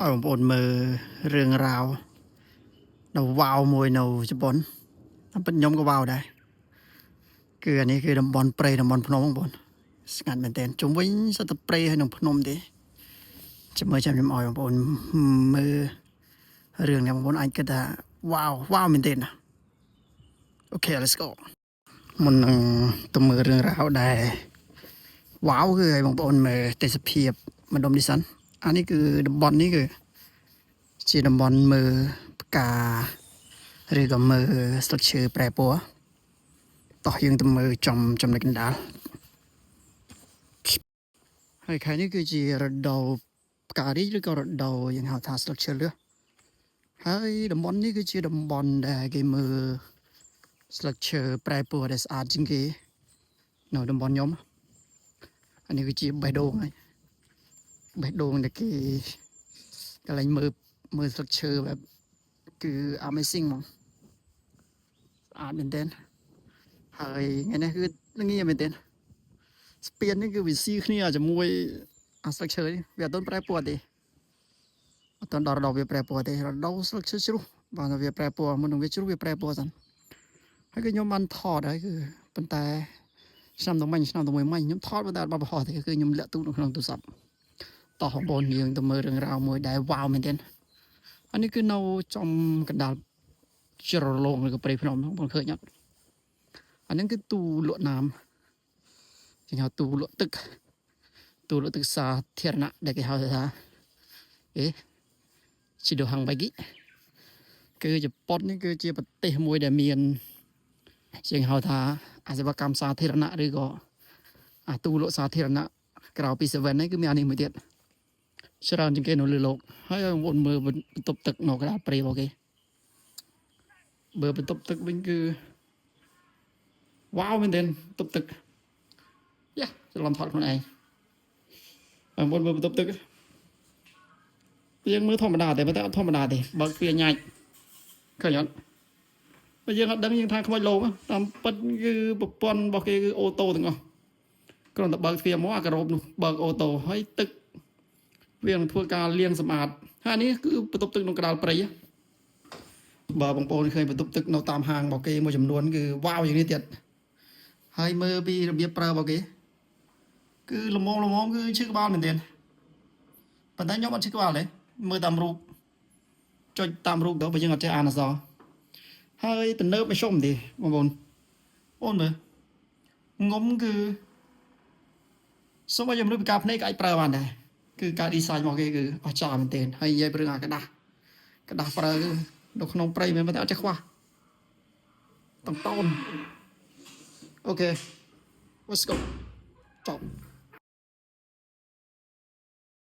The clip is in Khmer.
ឲ្យបងប្អូនមើលរឿងរ៉ាវនៅវ៉ាវមួយនៅជប៉ុនតាមពិតខ្ញុំក៏វ៉ាវដែរគឺអានេះគឺតំបន់ព្រៃតំបន់ភ្នំបងប្អូនស្ងាត់មែនទែនជុំវិញសុទ្ធតែព្រៃហើយនឹងភ្នំទេចាំមើលចាំខ្ញុំឲ្យបងប្អូនមើលរឿងនេះបងប្អូនអាចគិតថាវ៉ាវវ៉ាវមែនទែនណាOkay, let's go. មុននឹងទៅមើលរឿងរ៉ាវដែលវ៉ាវគឺឲ្យបងប្អូនមើលទេសភាពម្ដុំនេះសិនអានេះគឺតំបន់នេះគឺជាតំបន់មើលផ្កាឬក៏មើលស្លឹកឈើប្រែពណ៌តោះយើងទៅមើលចំចំណុចកណ្ដាលហើយខែនេះគឺជារដូវផ្ការីកឬក៏រដូវយើងហៅថាស្លឹកឈើលឿហើយតំបន់នេះគឺជាតំបន់ដែលគេមើល ស្លឹកឈើប្រែពណ៌ដែលស្អាតជាងគេនៅតំបន់ខ្ញុំអានេះគឺជាបេះដូងហើយបេះដូងដែលគេកន្លែងមើលមើលស្លឹកឈើបែបគឺ amazing ហ្មងស្អាតមែនទែនហើយថ្ងៃនេះគឺងាយមែនទែនស្ពាននេះគឺវាស៊ីគ្នាជាមួយអាស្លឹកឈើនេះវាអត់ទាន់ប្រែពណ៌ទេអត់ទាន់ដល់រដូវវាប្រែពណ៌ទេរដូវស្លឹកឈើជ្រុះបាទវាប្រែពណ៌មុននឹងវាជ្រុះវាប្រែពណ៌សិន ហើយគឺខ្ញុំបានថតហើយគឺប៉ុន្តែឆ្នាំទៅមិញឆ្នាំទៅមួយមិញខ្ញុំថតប៉ុន្តែអត់បានបង្ហោះទេគឺខ្ញុំលាក់ទូនៅក្នុងទូរស័ព្ទតោះបងប្អូនយើងទៅមើលរឿងរ៉ាវមួយដែលវ៉ាវមែនទែនអានេះគឺនៅចំកណ្ដាលជ្រលងឬក៏ព្រៃភ្នំបងប្អូនឃើញអត់អានេះគឺទូលក់ណាមគេហៅទូលក់ទឹកទូលក់ទឹកសាធារណៈដែលគេហៅថាអេជីដូហាំងបាគីគឺជប៉ុននេះគឺជាប្រទេសមួយដែលមាន ជាងហៅថាអាសេវាកម្មសាធារណៈឬក៏អាទូលក់សាធារណៈក្រៅពី7នេះគឺមានអានេះមួយទៀតច្រើនជាងគេនៅលើលោកហើយបងប្អូនមើលបន្ទប់ទឹកនៅកណ្ដាលព្រៃរបស់គេបើបន្ទប់ទឹកវិញគឺវ៉ាវមែនទែនបន្ទប់ទឹកយ៉ាច្រឡំថតខ្លួនឯងបងប្អូនមើលបន្ទប់ទឹកយើងមើលធម្មតាទេប៉ុន្តែអត់ធម្មតាទេបើកទ្វារញ៉ាច់ឃើញអត់ បើយើងអត់ដឹងយើងថាខ្មោចលោមតាមពិតគឺប្រព័ន្ធរបស់គេគឺauto ទាំងអស់គ្រាន់តែបើកទ្វារមកអាការ៉ូបនោះបើក auto ហើយទឹកវានឹងធ្វើការលាងសម្អាតហើយនេះគឺបន្ទប់ទឹកក្នុងកណ្ដាលព្រៃបើបងប្អូនឃើញបន្ទប់ទឹកនៅតាមហាងរបស់គេមួយចំនួនគឺវ៉ាវយ៉ាងនេះទៀតហើយមើលពីរបៀបប្រើរបស់គេគឺល្មមល្មមគឺឈឺក្បាលមែនទែនប៉ុន្តែខ្ញុំអត់ឈឺក្បាលទេមើលតាមរូបចុចតាមរូបទៅបើយើងអត់ចេះអានអក្សរ ហើយទំនើបមកជុំទេបងប្អូនអូនមើលងុំគឺសូមឲ្យយើងមនុស្សពិការភ្នែកក៏អាចប្រើបានដែរគឺការ design របស់គេគឺអស្ចារ្យមែនទែនហើយនិយាយពីរឿងអាក្រដាសក្រដាសប្រើគឺនៅក្នុងព្រៃមែនតែអត់ចេះខ្វះតង់តូន Okay, let's go. ចប់